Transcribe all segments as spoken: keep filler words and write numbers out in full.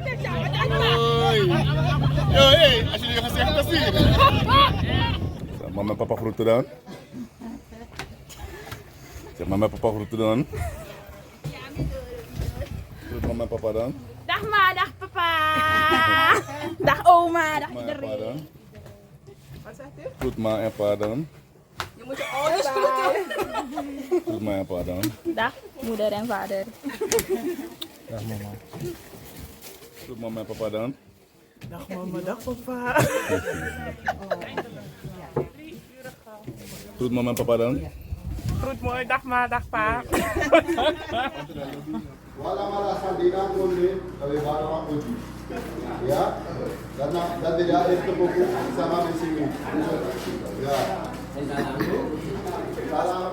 Oi. Yo, hey, als jullie gaan zeggen, dat zie je. Zeg mama en papa groeten dan. Zeg mama en papa groeten dan. Groet mama en papa dan. Dag ma, dag papa. Dag oma, dag iedereen. Wat zegt u? Groet ma en pa dan. Je moet je ouders groeten. Groet ma en pa dan. Dag moeder en vader. Dag mama. Groet mama en papa dan. Dag mama, dag papa. Groet mama en papa dan. Groet mooi, dag ma, dag pa. Wala mala sandina konde, tawe bara wa kodi. Ya? Dana, dana de ya este poku, sama de simi. Ya. Salam.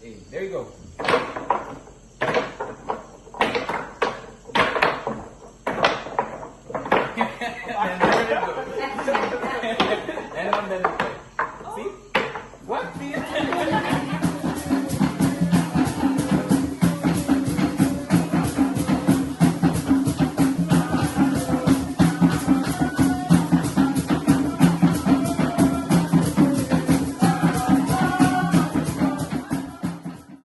Hey, there you go. And I'm done. See? What? See?